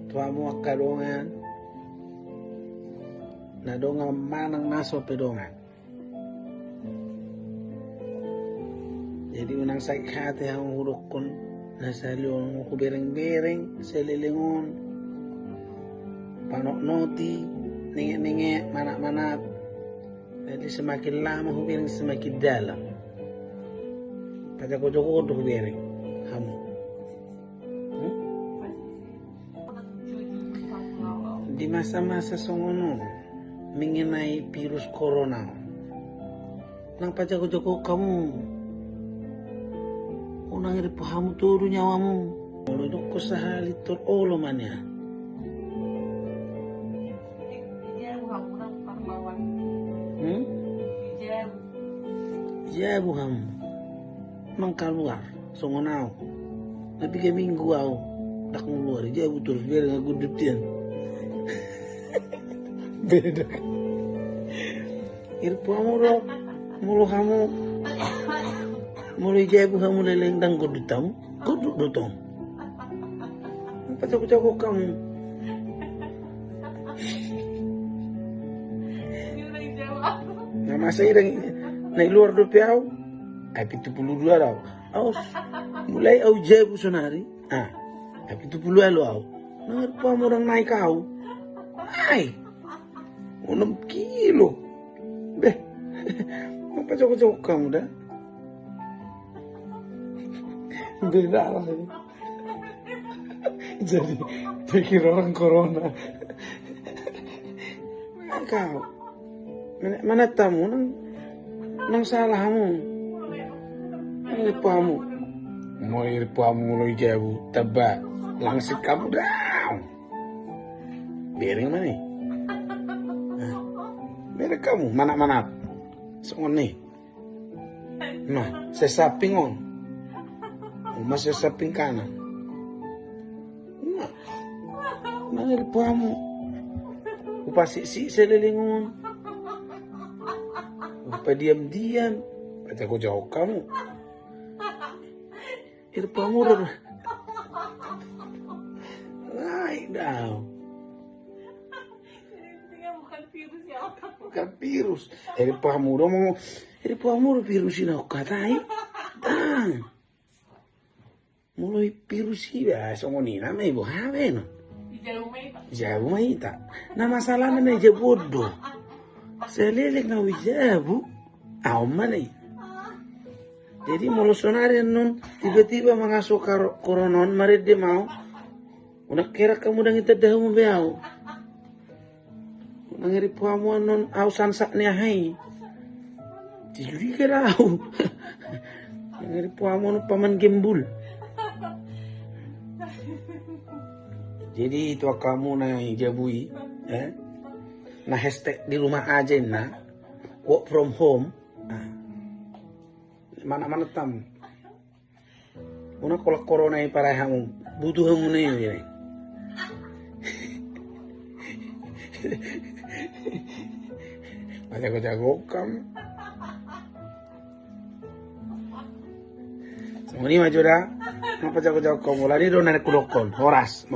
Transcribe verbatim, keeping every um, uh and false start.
Tu hamu angka dongan, na dongan manang na so pe dongan. Jadi unang sakit hati hamu hudokkon na sahali on, hubereng-bereng saleleng on, panotnoti, nenget-nenget, manat-manat. Jadi semakin lama hubereng semakin dalam. Pajago-jago do hubereng hamu. Hmm? Di masa-masa songon on, mengenai virus corona on, nang pajago-jago hamu. Unang irip hamu tolu nyawamu. Molo didok sahali tor olo ma nian. Hmm? Jabu hamu. Nang kaluar songon au. Na piga minggu au ndang kaluar, jabu torus, bereng gondut nian. Beda. Irip hamu do, molo hamu, molo ijabu hamu leleng ndang gondut hamu, gondut do tong. Pajago-jago hamu. Na masa i ndang, na i luar dope au. Ai pitu pulu dua do au. Au, mulai au jabu sonari. Ah, ai pitu pulu ualu au. Nang irip hamu ndang naik au. Ai. Onom kilo. Beh. Nang pajago-jago hamu da. Beda lah. Jadi pikir orang corona. Nang au. Mana, mana hamu nang, nang salah hamu. Nang irip hamu. Molo irip hamu molo ijabu tamba langsing hamu da. Bereng ma ni. Bereng hamu, manat-manat. Songon i. Nah, sesamping on. Uma sesamping kanan. Nah, nang irip hamu. Hupasiksik saleleng on. Hupadiam-diam. Pajago-jago hamu. Irip hamu do. Naik da au. Bukan virus. Irip hamu do, mau irip hamu do virus i na hukkatai. Dang. Molo virus i ba songon i na ma i boha be no. Ijabu ma hita. Na masalahna na ijabu on do. Saleleng au ijabu. Au ma na i. Jadi molo sonari annon tiba-tiba mangaso karo-, corona on, marende ma au. Unang heran hamu, ndang itanda hamu be au. Unang irip hamu annon au sansak ni aha i. Curiga do au. Unang irip hamu annon paman gembul. Jadi tu angka hamu na ijabu i, eh? Na hashtag di rumah aja na. Work from home. Nah. Mana-mana tam. Unang holan corona i parai hamu, butuh hamu na i. Pajago-jago hamu. Songon i ma jo da. Nang pajago-jago hamu, molo ni do na hudokkon horas.